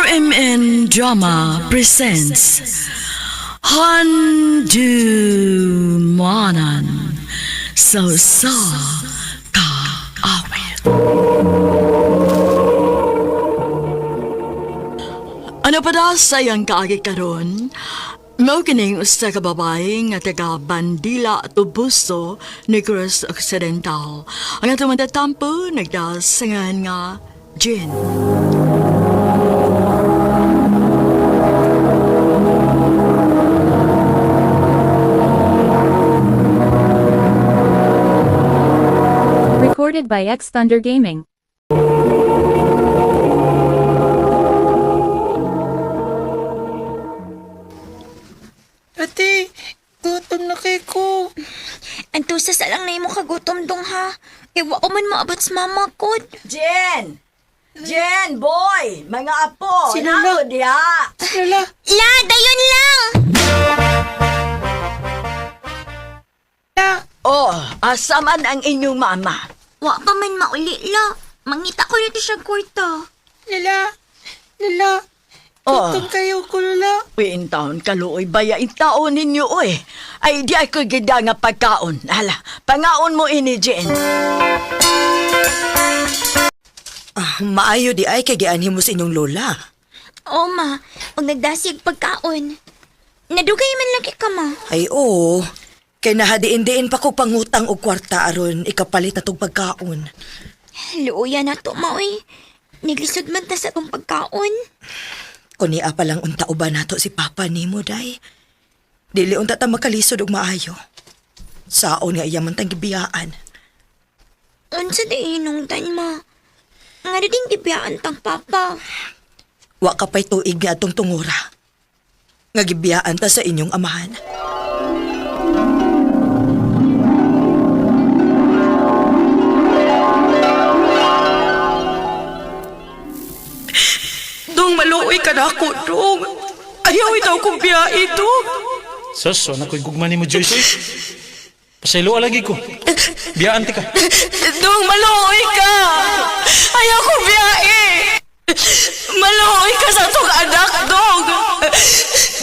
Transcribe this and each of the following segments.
RMN Drama presents Handu Manan So Sa Kaawit. Ano pa da sayang kaagi karon? Mao kining usa ka babae nga taga Bandila, Tubuso, Negros Occidental. Ang atong matatampo nagdasangan nga Jen. Recorded by X Thunder Gaming. Ate, gutom na kay ko. Antusa sa lang na imo kagutom dong ha. Kay wa ko man maabot sa mama ko. Jen! Jen, boy! Mga apo! Si Lola. Nako diha! Lola, La, dayon lang! la, Oh, asa man ang inyong mama? Wa pa man mauli la. Mangita ko nito siya kwarta. Lola, Lola. Oh. Gutom kayo ko, Lola. Uy, in taon kaluoy baya in taon ninyo, oy. Ay, di ako gida nga pagkaon. Hala, pangaon mo ini, Jen. Ah, maayo di ay kay gianhi mo sa inyong lola. O ma, og nagdasig pagkaon. Nadugay man lagi ka ma. Ay oo, kay nahadiin-diin pa ko pangutang og kwarta aron ikapalit na tong pagkaon. Luoya na to ma oy. Naglisod man ta sa atong pagkaon. Kunia pa lang unta uban nato si Papa nimo day. Dili unta ta makalisod og maayo. Saon nga iya man tang gibiyaan. Unsa di hinungdan ma? Nga din gibiyaan tang papa. Wa ka pa'y tuig nga atong tungura. Nga gibiyaan ta sa inyong amahan. Dong, maluoy ka na ako, Dong. Ayaw itaw kong biyahe, Dong. Sus, wala ko'y gugma ni mo, Joyce. Oy. Pasaylo lagi ko. Biyaan ti ka. Dong, maluoy ka! Ayaw kong biyahe! Maluoy ka sa atong anak, Dong!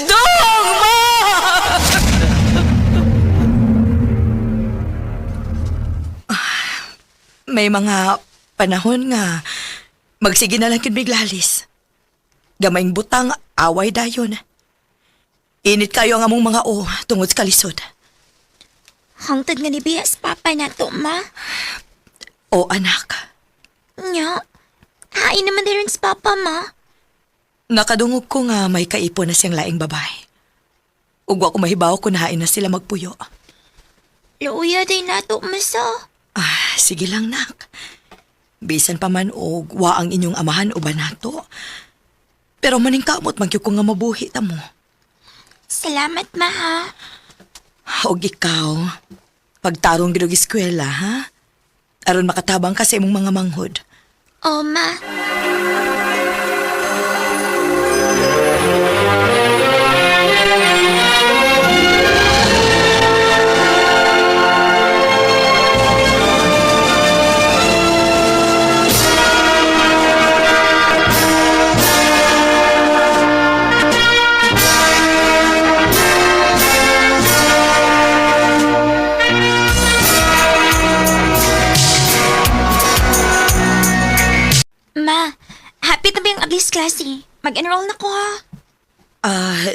Dong, ma! May mga panahon nga magsige na lang kin biglalis. Gamayng butang, away dayon. Init kayo ang among mga o tungod sa kalisod. Hangtod nga ni biyas papa na to ma. O anak, Nya, hain naman din sa papa ma. nakadungog ko nga may kaipo na siyang laing babae. Ugwa ko mahibaw kung nahain na sila magpuyo. Luoya day nato masa. Ah, sige lang nak. Bisan pa man og wa ang inyong amahan o banato. Pero maningkamot man gyud ko nga mabuhi ta mo. Salamat ma ha. Og ikaw, pagtarong gid og eskwela, ha? Aron makatabang ka sa imong mga manghod. O ma. Ma, happy na ba yung ablis klase? Mag-enroll na ko ha. Ah,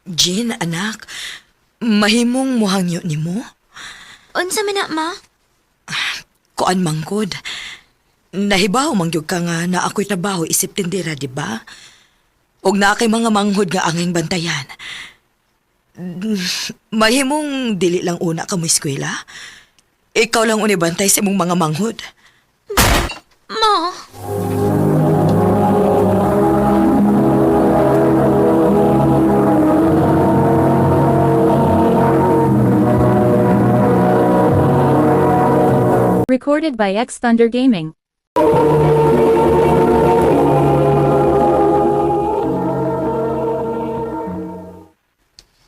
Jean, anak, mahimong muhangyo nimo? Unsa man na ma? Kuan manggod. Nahibaw mangyud ka nga na ako'y trabaho isip tindera, di ba? Og naa kay mga manghod nga anging bantayan. Mahimong dili lang una ka mo eskwela. Ikaw lang unibantay sa imong mga manghod. Ma. Recorded by X Thunder Gaming.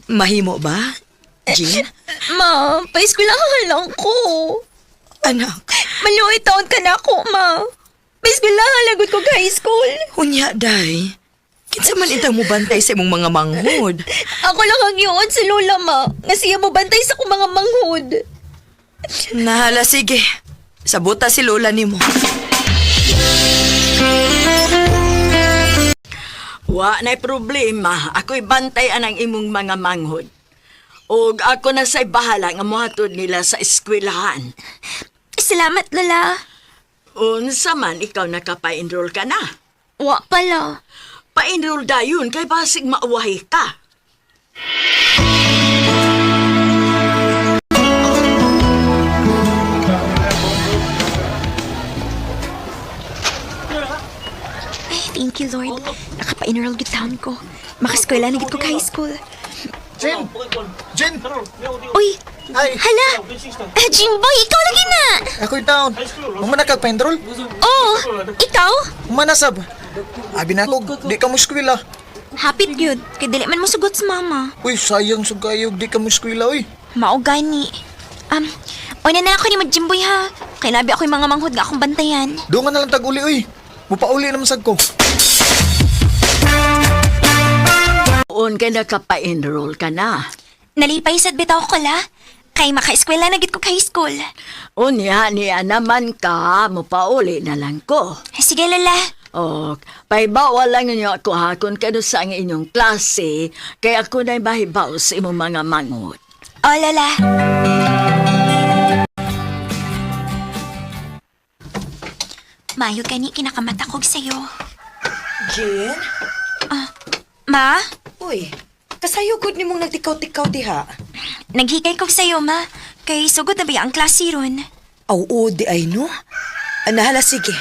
Mahimo ba, Jean? Ma, paeskwelahan lang ko. Anak, Maluoy taon ka na ako, ma. Paeskwelahan lagot ko high school. unya day. Kinsa man intang mubantay sa imong mga manghod. Ako lang ang yun si Lola, ma. Nga siya mo bantay sa akong mga manghod. Nahala, sige. Sabuta si Lola nimo. Wa na'y problema. Ako'y bantayan ang imong mga manghod. Og ako na sa'y bahala nga mohatod nila sa eskwelahan. Salamat, Lola. Unsa man ikaw nakapa-enroll ka na. Wa pala. Pa-enroll dayon kay basig mauwahi ka. Ay, thank you, Lord. Nakapa-enroll gid taon ko. Makaskwela na gid ko high school. Jen! Jen! Uy, Ay! hala! Ah, Jimboy, ikaw lagi na! Ako'y taon. Umana kag paenroll? Oh, ikaw? Umana sab. Abi na ko, di ka mo eskwela. Hapit yun. Kay dili man mo sugot sa mama. Uy, sayang sa kayo, di ka mo eskwela, uy. Mao gani. Una na ako ni Jimboy ha. Kay nabi ako yung mga manghod nga akong bantayan. Doon nga na lang tag-uli, uy. Mupauli naman sad ko. Un kay nakapa-enroll ka na. Nalipay sad bitaw ko la. Kay makaeskwela na gid ko high school. Unya niya naman ka, mopauli na lang ko. Sige, Lola. O, paibawa lang ninyo ako ha kung kano sa ang inyong klase, kay ako na'y mahibaw sa imong mga manghod. Oh, Lola. Mayo gani kinakamata kog sayo. Jen? Ma, Uy, kasayo gud nimong nagtikaw-tikaw diha. naghikay kog sayo, ma. Kay sugod na ba ang klase ron? Aw, oo, di ay no. Nahala, sige.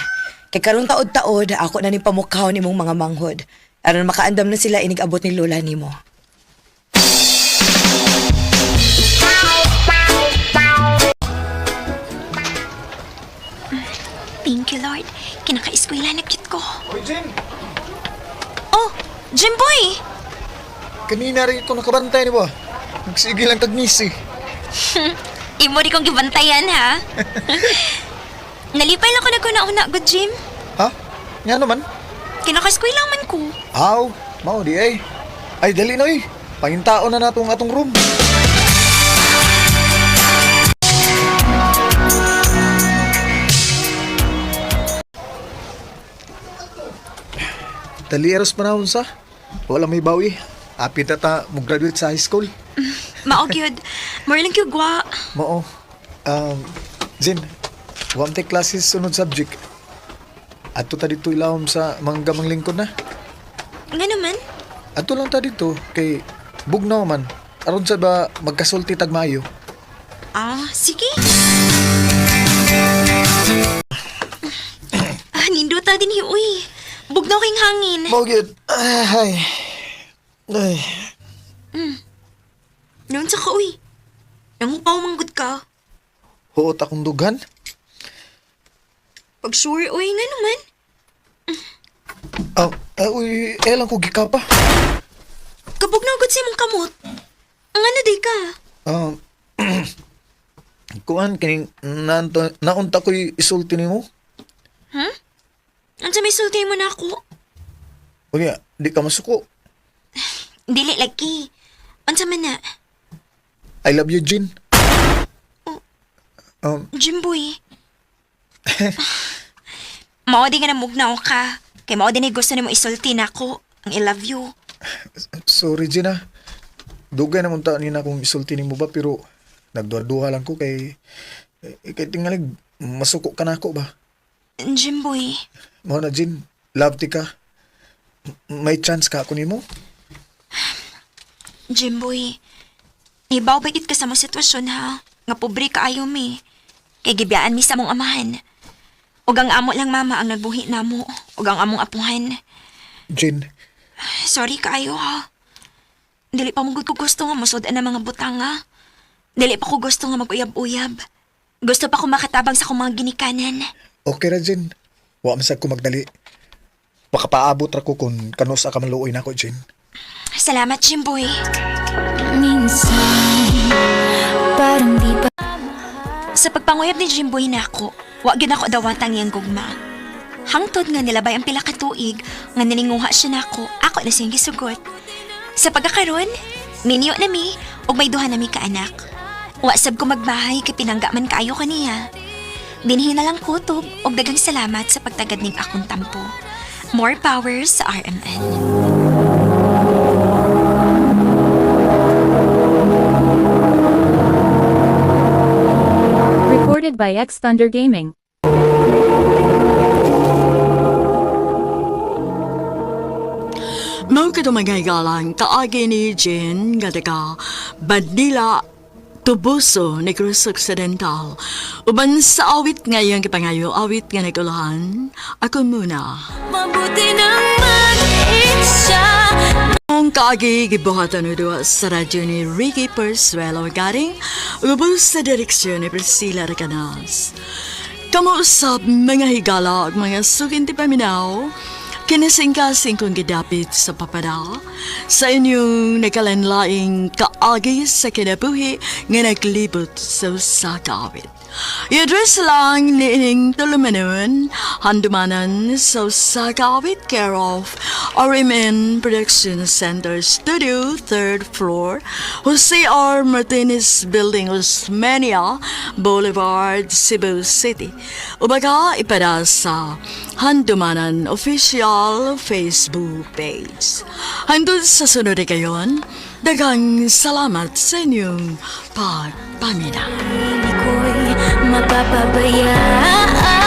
Kay karon taod-taod, ako na ni pamukhaw nimong mga manghod. Aron makaandam na sila inig-abot ni Lola nimo. Thank you, Lord. Kinakaeskwela na cute ko. Uy, Jen! Oh, Jimboy! Kanina rin ito nakabantay ni ba? Nagsige lang tag-ngisi. Imo rin kong gibantayan, ha? Nalipay lang ko naguna-una, good Jim. Ha? Nga naman? Kinakaeskwela man ko. Aw, mao di ay. Ay, dali na, uy. Pangintao na natong atong room. Dali eros panahon sa. Wala may bawi. Apit na ta mo-graduate sa high school. Mao gyud. More lang gyud gwa. Mao. Zin, wam tay classes sunod subject. Adto ta dito ilawom sa manggamang lingkod na. Nga naman. Adto lang ta dito kay bugnaw man. Aron sa ba magkasulti tag maayo. Ah, sige. Ah, nindota din hi, uy. Bugnaw king hangin. Mao gyud. Ay. Ay. Noon sa ka, uy. Nangupaw manggod ka. Huot akong dughan. Pag sure, uy, nga naman. Ah, ah, uy, eh lang ko gikapa. Kabugnaw gud sa imong kamot. Ang ano day ka? Kuan kining naunta, naunta ko'y isulti nimo. Unsa may sulti mo na ako? Unya, di ka masuko. Dili lagi. Unsa man na? I love you, Jin. Jimboy. Mao di nga namugnaw ka. Kay mao din ay gusto nimo isulti nako. Ang I love you. Sorry, Jin ah. Dugay naman ta ni na akong isulti nimo ba pero nagduha-duha lang ko kay eh, kay tingalig masuko ka na ako ba. Jimboy. Mao na Jin, love ti ka. May chance ka ako nimo? Jimboy. Ibaw ba gid ka sa mong sitwasyon ha? Nga pobre ka ayo mi. Kay gibiyaan mi sa mong amahan. Ug ang amo lang mama ang nagbuhi namo. Ug ang among apuhan. Jin, Sorry kaayo ha. Dili pa mo gud ko gusto nga musod ang mga butang ha. Dili pa ko gusto nga mag-uyab-uyab. Gusto pa ko makatabang sa akong mga ginikanan. okay ra Jin. Wa man sad ko magdali. Makapaabot ra ko kung kanus ka maluoy nako, Jin. Salamat, Jimboy. Minsan, parang di pa Sa pagpanguyab ni Jimboy na ako, wa gyud ako dawatang iyang gugma. Hangtod nga nilabay ang pila ka tuig nga naninguha siya nako, ako na siyang gisugot. Sa pagkakaron, minyo na mi ug may duha na mi ka anak. Wa sab ko magbahay kay pinangga man kaayo kaniya. Dinhi na lang kutob ug daghang salamat sa pagtagad ning akong tampo. More power sa RMN. Recorded by X Thunder Gaming. Mao kadto mga higalang kaagi ni Jen nga taga Bandila Tubuso, Negros Occidental. Uban sa awit nga iyang gipangayo, awit nga nagulahan, ako muna. Mabuti nang mag-isa. Ang kaagi gibuhatan o duwa sa radyo ni Ricky Persuelo Garing, ubos sa direksyon ni Priscilla Recanas. Kamuusap mga higala ug mga suginti paminaw, kinisingkasing kong gidapit sa papada, sa inyong nakalanlaing kaagi sa kinabuhi nga naglibot sa usa ka awit. I-address lang ni ining tulumanon, handumanan sa usa ka awit, care of RMN Production Center Studio, 3rd floor, Jose R. Martinez Building, Osmeña Boulevard, Cebu City. Ubaga ipada sa Handumanan Official Facebook page. Hangtod sa sunod kayon, daghang salamat sa inyong pagpamina. Hindi ko'y mapapabayaan.